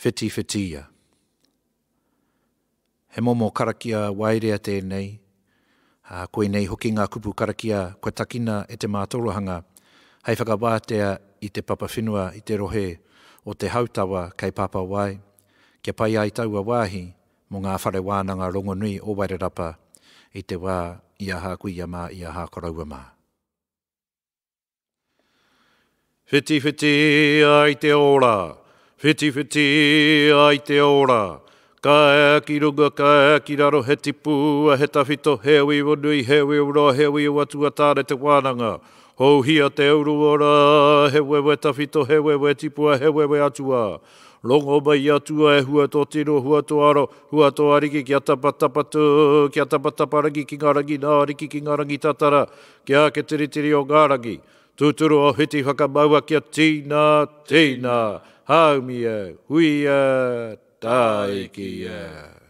Whitiwhitia. He momo karakia waerea tēnei, ā, koinei hoki ngā kupu karakia kua takina e te mātorohanga hei whakawātea i te papa whenua i te rohe o Te Hautawa kei Pāpāwai, kia pai ai taua wāhi mō ngā whare wānanga rongonui o Wairarapa i te wā i a Hākuia mā, i a Hākoroua mā. Whitiwhiti ai te ora, whitiwhiti ai te ora, Ka ea ki runga, ka ea ki raro, he tipu, he tawhito, he uiwa nui, he uiwa roa, he uiwa atua tāne te wānanga. Houhia te uruora, he wewe tawhito, he wewe tipua, he wewe atua. Rongo mai atua e hua tō tino, hua tō aro, hua tō ariki kia tapatapa tū, kia tapatapa rangi ki ngā rangi nā ariki ki ngā rangi tatara, kia ake tiritiri o ngā rangi. Tūturu o whiti whakamaua kia tīna, tīna, hāumia, huia, tāiki e.